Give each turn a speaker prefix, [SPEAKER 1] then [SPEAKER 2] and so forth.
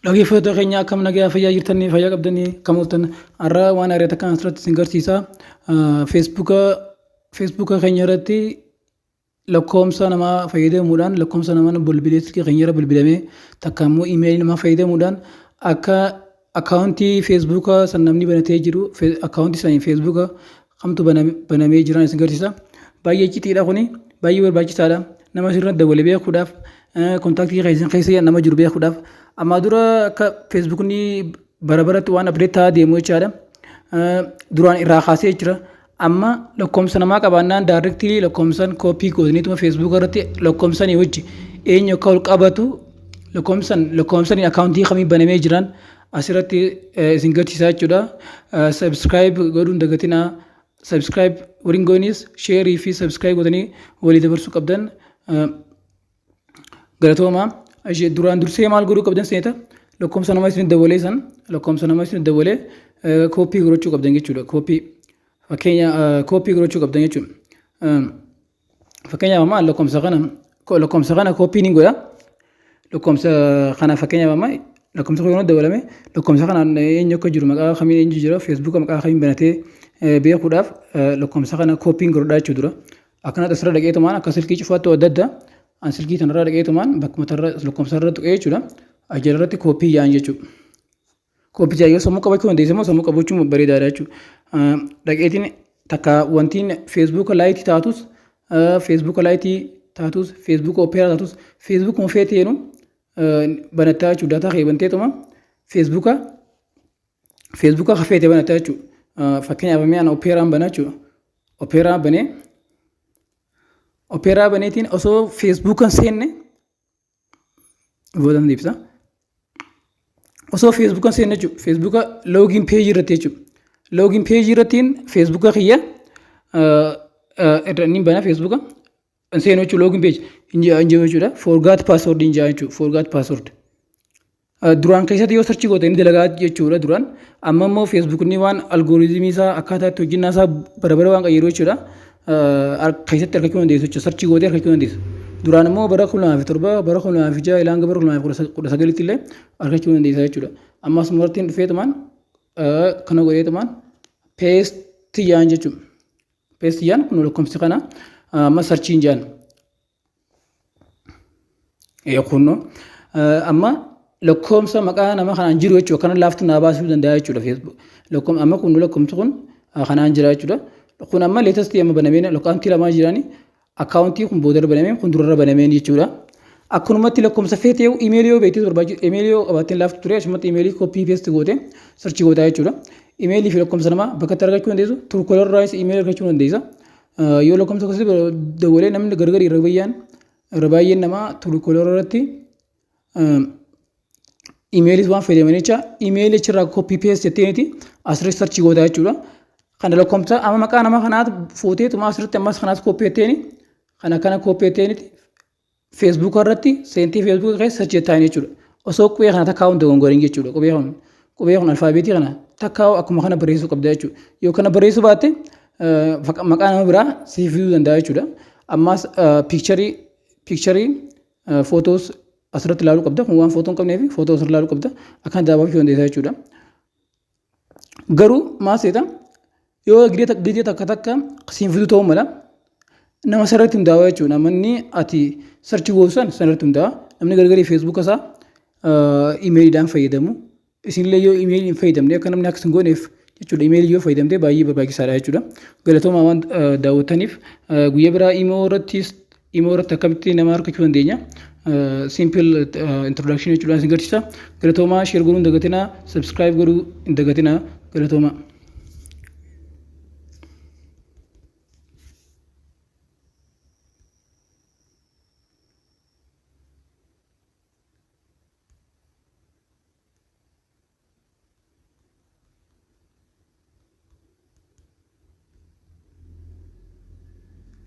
[SPEAKER 1] Dhaggeeffattoota keenya, akkam nagaa fayyaa jirtanii, fayyaa qabdanii, akkam ooltan? Har'a waan haaraa takka asirratti isin garsiisa. Feesbuuka keenya irratti lakkoomsa namaa fayyadamuudhaan, lakkoomsa namaa bilbilee silkii keenya irra bilbilamee, takka immoo iimeelii namaa fayyadamuudhaan, akka akkaawuntii feesbuuka san namni banatee jiru, akkaawuntii sanii feesbuuka kamtu banamee jiran isin garsiisa. Baay'ee icciitiidha kuni, baay'ee barbaachisaadha. Nama asirratti dabalee beekuudhaaf, kontaaktii keessan keessa nama jiru beekuudhaaf, amma dura akka feesbuukni bara baratti waan update ta'aa deemu jechaadha. Duraan irraa kaasee jira. Amma lakkoomsa namaa qabaannaan directly lakkoomsan copy gootaniituma feesbuuka irratti lakkoomsanii wajji eenyu akka ol qabatu, lakkoomsanii akkaawuntii kamii banamee jiran asirratti isin garsiisaa jechuudha. Subscribe godhuun dagatinaa. Subscribe waliin goonis share fi subscribe godhanii walii dabarsuu qabdan. Galatooma. Duraan dursee maal godhuu qabdan seeta? Lakkoomsa nama isin dabalee san, lakkoomsa nama isin dabalee copy godhachuu qabdan jechuudha. Copy fakkeenya copy godhachuu qabdan jechuudha. Fakkeenyaaf amma lakkoomsa kana copy ni godha. Lakkoomsa kana, fakkeenyaaf amma lakkoomsa kun yeroo dabalame, lakkoomsa kanaan eenyu akka jiru, maqaa kamiin eenyu jira, feesbuuka maqaa kamiin banatee beekuudhaaf lakkoomsa kana copyn godhadhaa jechuudha dura. Akkanatti asirra dhaqeetumaan akka silkii cufaatti adda addaa an silkii kanarra dhaqeetumaan bakkuma tarra lakkoomsa irra tuqee jechuudha. Ajjala irratti copy yaa'an jechuudha. Copy yaa'an yoo sammuu qabachuu dandeesse immoo sammuu qabachuun bareedaadha jechuudha. Dhaqeetiin takka wantiin feesbuuka Lite taatus, feesbuuka Lite taatus, feesbuuka Opera taatus, feesbuukuma feeteenu banattaa jechuudha. Data kee banteetuma feesbuuka feete banattaa jechuudha. Fakkeenyaaf mee ana Operaan bana jechuudha. Opera banee, Opera baneetiin osoo feesbuukan seenne boodan deebisa. Osoo feesbuukan seenne jechuudha. Feesbuuka login page irratti jechuudha. Login page irrattiin feesbuuka kiyya irra inni bana, feesbuuka hin seenu jechuudha. Login page hin jiru jechuudha. Forgot password hin jaa jechuudha. Forgot password. Duraan keessatti yoo search goote inni dalagaa jechuudha duraan. Amma immoo feesbuukni waan algorithmii isaa, akkaataa itti hojjennaa isaa bara bara waan qayyaru jechuudha. Keessatti argachuu dandeessu jechuudha. Search gootee argachuu dandeessu. Duraan immoo bara 2007, bara 2006 ilaan bara 2019tti illee argachuu dandeessa jechuudha. Amma asumarratti dhufeetumaan kana godheetumaan paste yaan jechuudha. Paste yaan kun lakkoofsi kana amma searchiin jaan. Kunno amma lakkoomsa maqaa nama kanaan jiru jechuudha. Kana laaftu naa baasuu danda'a jechuudha Facebook. Amma kun lakkoomsi kun kanaan jira jechuudha. Kun amma latest amma banameen akkaawuntii lamaa jirani. Akkaawuntii kun boodarra banameen, kun durarra banameen jechuudha. Akkanumatti lakkoomsa feetee, imeelii yoo beektes barbaachisu, imeelii yoo qabaatteen laaftu ture, asumatti imeelii copy paste goote search gootaa jechuudha. Imeelii fi lakkoomsa namaa bakka itti argachuu dandeessu, Truecallerraayis imeelii argachuu dandeessa. Yoo lakkoomsa akkasii dabalee namni gargar irra bayyaan, irra baay'een namaa Truecaller irratti imeelis waan fayyadaman jecha, imeelii achirraa copy paste jetteeti asirratti search gootaa jechuudha. Kana lakkoomsa amma maqaa nama kanaatu fuuteetuma asirratti ammas kanaas copy jetteeni, kana kana copy jetteenitti feesbuuka irratti seentii feesbuuka keessa search jettaan jechuudha. Osoo qubee kana takkaa hunda gongorin jechuudha. Qubee kun alfaabeetii kana takkaa akkuma kana barreessuu qabda jechuudha. Yoo kana barreessuu baatte maqaa nama biraa siif fiduu danda'a jechuudha. Ammas picture, photos asirratti ilaaluu qabda. Kun waan footoo hin qabneef footoo asirratti ilaaluu qabda. Akkan dabaafachuu dandeessa jechuudha. Garuu maal seeta, yoo gidee takka takka siin fiduu ta'uu mala, nama sirriitti hundaa'aa jechuudha. Namni ati search gootu san sirriitti hundaa'a. Namni gargarii feesbuuka isaa imeeliidhaan fayyadamu. Isinillee yoo imeelii hin fayyadamne akka namni akkas hin gooneef jechuudha. Imeelii yoo fayyadamte baay'ee barbaachisaadha jechuudha. Galatoomaa waan daawwattaniif. Guyyaa biraa imoo irratti akkamitti nama argachuu dandeenya. Simple introduction jechuudhaan isin garsiisa. Galatoomaa, share godhuu hin dagatinaa, subscribe godhuu hin dagatinaa. Galatoomaa.